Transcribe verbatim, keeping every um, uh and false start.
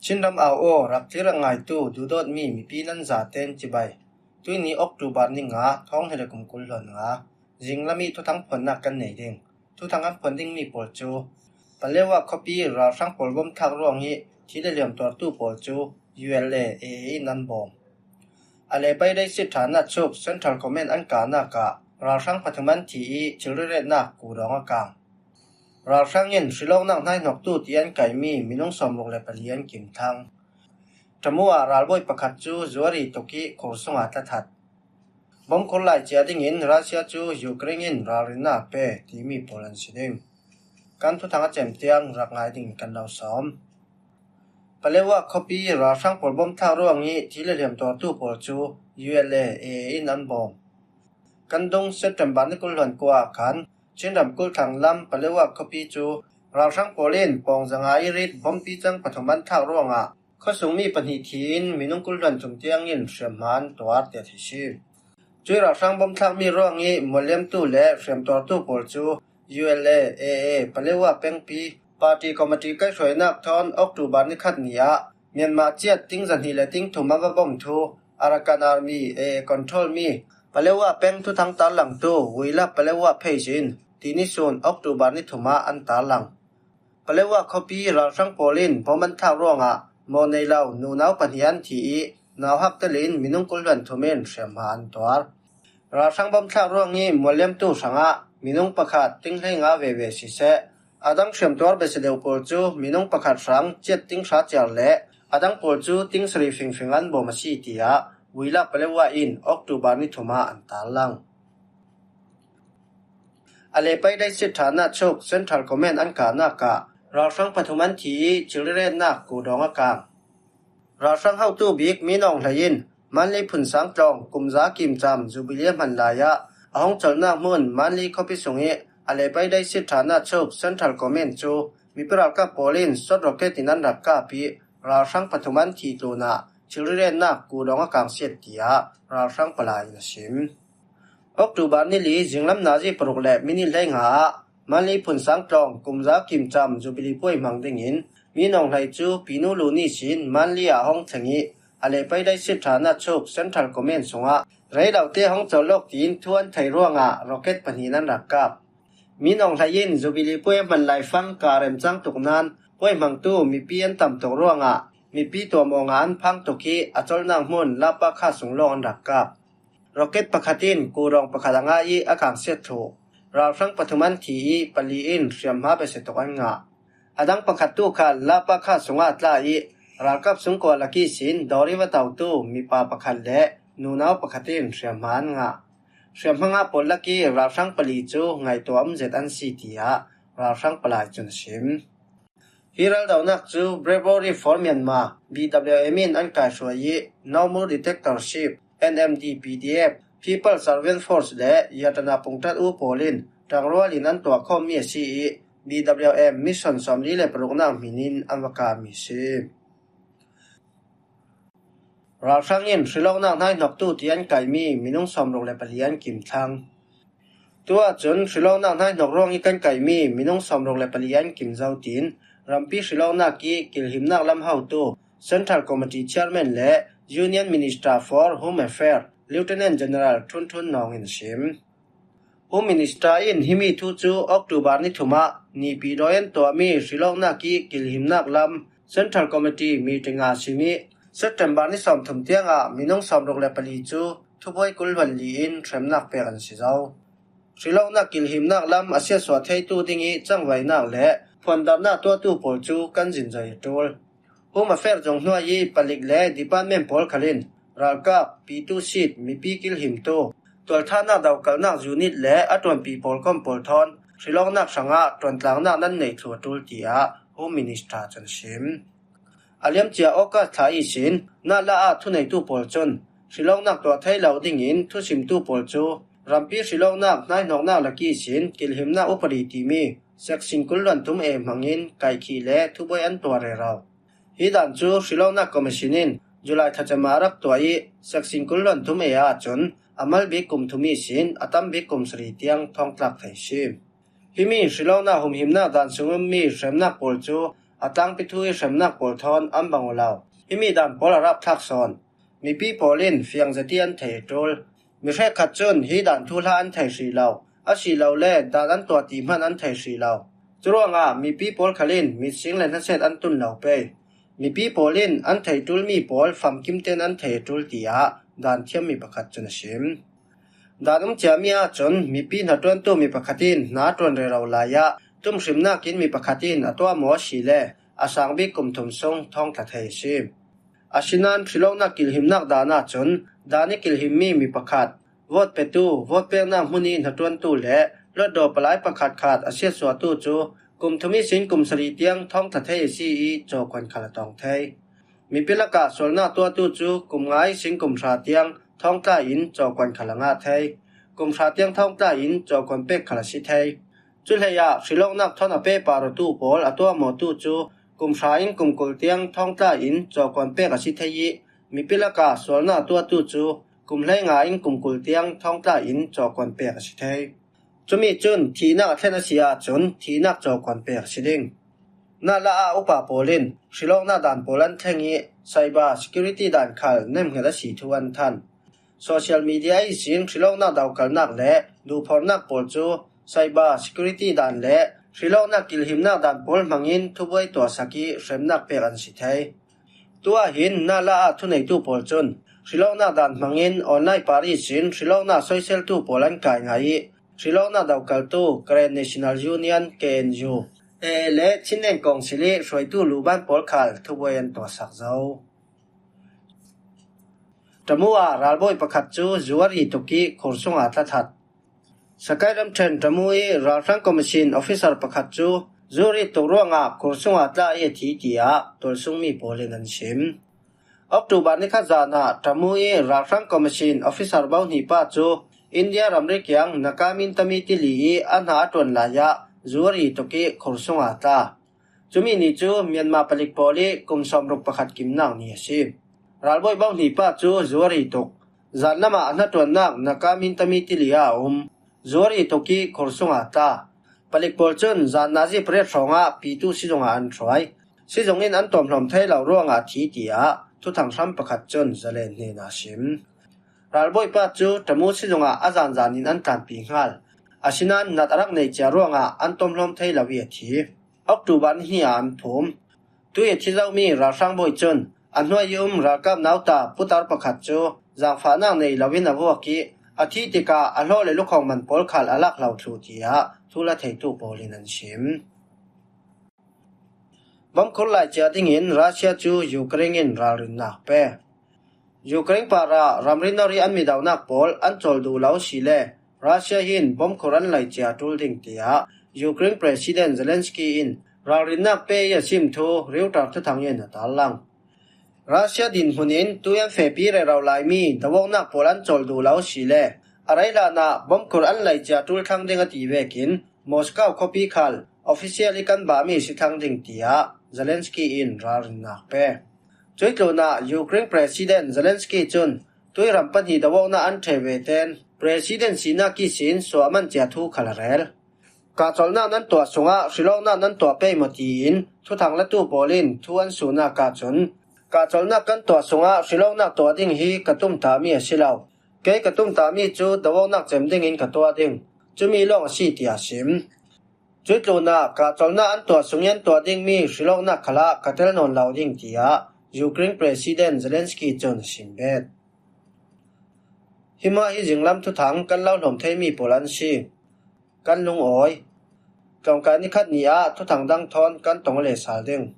Chinram au aw, rak thlir a ngaitu duhdawtmi mipi nan zaten cibai. Tuini October ni nga, thawng hnih le kum kul hluan nga, zinglam i thuthang phuannak kan nei ding. Thuthang kan phuan dingmi pawl cu Palewa khuapi ralhrang pawl bom thlak ruang i thil le liam tuartu pawl cu U L A A A in an bawm. A le paidai sit ṭhanna chuk Central Command an kahnak ah ralhrang pathum an thi i thilri retnak kudawng a kang. Ralhrang in hrilawknak hnaihnawktu ti an kaihmi minung sawmruk le pali an kim thlang. Tamu ah ralbawi pakhat cu zuari tuk i khur sungah tla that. Bom khur lai cia dingin Russia cu Ukraine in ralrinnak pe timi pawl an si ding. Kan thuthang a cem tiang rak ngai dingin kan lo sawm. Palewa khuapi ralhrang pawl bom thlak ruang i thil le liam tuartu pawl cu U L A A A in an bawm. Kan dung September ni kul hluan kua ah khan Chinram kulthang lam Palewa khuapi cu ralhrang pawl in pawng zanga i rit bompi cang pathum an thlak ruangah khuasungmi pahnih thi in minung kul hluan thum tiangin hriamhma an tuar tiah theih si. Cuih ralhrang bom thlakmi ruang i mualliamtu le hriamtuartu pawl cu U L A A A Palewa pengpi party committee kaihhruainak thawn October ni khat ni ah Myanmar ciat ting zahnih le ting thum a va bom thu Arakan Army A A control mi Palewa peng thuthang tarlangtu Vuilap Palewa Phei in tini sun October ni thum ah an tarlang. Palewa khuapi ralhrang pawl in bom an thlak ruangah mawh nei lo nunau pahnih an thi i nauhak telin minung kul hluan thum in hriamhma an tuar. Ralhrang bom thlak ruang i mualliamtu hrangah minung pakhat ting hleinga veve siseh, a dang hriamtuar besia deuh pawl cu minung pakhat hrang ciat ting hra ciar le a dang pawl cu ting sarih fingfing an bawm a si, tiah Vuilap Palewa in October ni thum ah an tarlang. A le paidai sit ṭhanna chuk Central Command an kahnak ah ralhrang pathum an thi i thilri retnak kudawng a kang. Ralhrang hotu bik Min Aung Hlaing in Manli phunsang tlawng kumza kimcam Jubilee hman lai ah a hung colhnak hmun Manli khuapi sung i a le paidai sit ṭhanna chuk Central Command cu mipi ralkap pawl in sawt rocket in an rak kap i ralhrang pathum an thi tlunah thilri retnak kudawng a kang siat, tiah ralhrang palai in a sim. October ni li zinglam nazi paruk le minit hleinga ah Manli phunsang tlawng kumza kimcam Jubilee puai hmang dingin Min Aung Hlaing cu Pinu Luni sin Manli ah hong thleng i a le paidai sit ṭhanna chuk Central Command sungah rei lo te hong colh lawk tiin thu an theih ruangah rocket pahnih nan rak kap. Min Aung Hlaing in Jubilee puai a hman lai fang kah remcang tuk nan puai hmangtu mipi an tam tuk ruangah mipi tuam awngah an phang tuk i a colhnak hmun Lapa kha sung lawng an rak kap. Rocket pakhat in kudawng pakhat a ngai i a kang siat thluh. Ralhrang pathum an thi i pali in hriamhma besia tuk an ngah. A dang pakhat tu khan Lapa kha sungah tla i ralkap sungkua lak ihsin dawr i va totu mipa pakhat le nunau pakhat in hriamhma an ngah. Hriamhma ngah pawl lak i ralhrang pali cu ngaihtuah um zet an si, tiah ralhrang palai cun a sim. Hi raldohnak cu Bravery for Myanmar, B W M in an kaihruai i No More Dictatorship, N M D P D F, People Servant Force le Yatana Pungtat U pawl in ṭangrual in an tuah khawmmi a si i B W M mission sawmli le paruknak hmin in an va kami a si. Ralhrang in hrilawknak hnaihnawktu ti an kaihmi minung sawmruk le pali an kim thlang. Tuah cun hrilawknak hnaihnawk ruang i kan kaihmi minung sawmruk le pali an kim zo, tiin rampi hrilawknak i kilhimnak lam hotu Central Committee Chairman le Union Minister for Home Affairs Lieutenant General Ṭhun Ṭhun Nawng in a sim. Home Minister in himi thu cu October ni thum ah Nipi dawi an tuahmi hrilawknak i kilhimnak lam Central Committee meeting ah a sim i September ni sawmthum tiangah minung sawmruk le pali cu thubuai kul hluan li in hremnak pek an si zo. Hrilawknak kilhimnak lam a siatsuah theitu ding i cangvaihnak le phuandarnak tuahtu pawl cu kan zin zoi a ṭul. Home Affairs zong hnuai i palik le department pawl khal in ralkap, pitu sit, mipi kilhimtu, tualthannak dokalhnak unit le a ṭuanpi pawlkom pawl thawn hrilawknak hrangah ṭuantlangnak nan neih thluh a ṭul, tiah Home Minister cun a sim. A liamcia August thla ihsin Nala ah thuneitu pawl cun hrilawknak tuah thei lo dingin thusimtu pawl cu rampi hrilawknak hnaihnawknak lak ihsin kilhimnak upadi timi section kul hluan thum A hmangin kaihkhih le thubuai an tuah rero. Hi dan cu hrilawknak commission in July thlacam ah rak tuah i section kul hluan thum A ahcun a mal bik kum thum ihsin a tam bik kum sarih tiang thawngtlak thei a si. Himi hrilawknak humhimnak dan sung ummi hremnak pawl cu a tlangpi thu i hremnak pawl thawn an bang aw lo. Himi dan pawl a rapthlak sawn. Mipi pawl in fiang zati an thei a ṭul. Mi hrekkhat cun hi dan thuhla an thei hrih lo, a si lo le dan an tuah ti hman an thei hrih lo. Curuangah mipi pawl khal in mitsing le hnaset an tun lo pei. Mipi pawl in an thei ṭulmi pawl famkim tein an thei a ṭul, tiah dan thiammi pakhat cun a sim. Dan um ciami ahcun mipi hnaṭuantu mi pakhat in hna a ṭuan rero lai ah tumhrimnak in mi pakhat in a tuah maw a si le a sang bik kum thum sung thawngtla thei a si. Asinain hrilawknak kilhimnak dan ahcun dan i kilhimmi mi pakhat, vote petu, vote peknak hmun i hnaṭuantu le hlawtdawr palai pakhatkhat a siatsuahtu cu kum thum ihsin kum sarih tiang thawngtla thei a si i cawkuan khal a tawng thei. Mipi lakah sualnak tuahtu cu kum nga ihsin kum hra tiang thawngtla in cawkuan khal a ngah thei. Kum hra tiang thawngtla in cawkuan pek khal a si thei. Cuhleiah hrilawknak thawn a pehpar awtu pawl a tuahmawtu cu kum hra in kum kul tiang thawngtla in cawkuan pek a si thei i mipi lakah sualnak tuahtu cu kum hleinga in kum kul tiang thawngtla in cawkuan pek a si thei. Cumi cun thihnak a thlen a si ahcun thihnak cawkuan pek a si ding. Nala ah upa pawl in hrilawknak dan pawl an thleng i cyber security dan khal nemhnget a si thu an than. Social media ihsin hrilawknak daukalnak le duhphornak pawl cu cyber security dan le hrilawknak kilhimnak dan pawl hmangin thubuai tuahsak i hremnak pek an si thei. Tuah hin nala ah thuneitu pawl cun hrilawknak dan hmangin online par ihsin hrilawknak soiseltu pawl an kai ngai i hrilawknak daukaltu Karen National Union, K N U, A A le Chinland Council i hruaitu luban pawl khal thubuai an tuahsak zo. Tamu ah ralbawi pakhat cu zu a ri tuk i khur sungah tla that. Sakai ramṭhen Tamu i ralhrang commission officer pakhat cu zu ri tuk ruangah khur sungah tla i a thi, tiah tualsungmi pawl in an sim. October ni khat zan ah Tamu i ralhrang commission officer bohnih pa cu India ramri kiang Nakamin Tamiti li i a hna a ṭuan lai ah zu a ri tuk i khur sungah tla. Cumi ni cu Myanmar palik pawl i kum sawmruk pakhat kimnak ni a si. Ralbawi bohnih pa cu zu a ri tuk. Zan lamah a hnaṭuannak Nakamin Tamiti li ah a um. Zu a ri tuk i khur sungah tla. Palik pawl cun zan nazi pariat hrawngah pitu sizungah an hruai. Sizung in an tawmhlawm thei lo ruangah a thi, tiah thuthang hram pakhat cun Zalen hnenah a sim. Ralbawipa cu Tamu sizungah a zanzan in an tlanpi hngal. Asinain nat a rak nei cia ruangah an tawmhlawm thei lo i a thi. October ni ah an phum. Tui a thi zomi ralhrang bawi cun a hnuai i um ralkap nauta putar pakhat cu zaangfahnak nei loin a vuak i a thi tikah a hlaw le lukhawng man pawl khal a lak lo thluh, tiah thuhla theitu pawl in an sim. Bomkhur lai cia dingin Russia cu Ukraine in ralrinnak pe. Ukraine parah ramri nor i an midaunak pawl an cawl duh lo si le Russia hin bomkhur an lai cia ṭul ding, tiah Ukraine President Zelensky in ralrinnak pe i a sim thu Reuters thuthang in a tarlang. Russia dinhmun in tui an fehpi rero laimi doawknak pawl an cawl duh lo si le a rei hlanah bomkhur an lai cia ṭul thlang ding a ti vekin Moscow khuapi khal official i kan bahmi si thlang ding, tiah Zelensky in ralrinnak pe. Cuih tlunah Ukraine President Zelensky cun tuiram pahnih doawknak an ṭhe ve ten President sinak ihsin suah a man cia thu khal a rel. Kahcolhnak nan tuah sungah hrilawknak nan tuah pei maw tiin thuthang latu pawl in thu an suhnak ahcun, kahcolhnak kan tuah sungah hrilawknak tuah ding hi ka tumtahmi a si lo. Kei ka tumtahmi cu doawknak cem dingin ka tuah ding. Cumi lawng a si, tiah a sim. Cuih tlunah kahcolhnak an tuah sung i an tuah dingmi hrilawknak khalah ka tel nawn lo ding, tiah Ukraine President Zelensky cun a sim bet. Hi mah hi zinglam thuthang kan lo hlawm theimi pawl an si. Kan lungawi. Tlawngkai ni khat ni ah thuthang dang thawn kan tong le sal ding.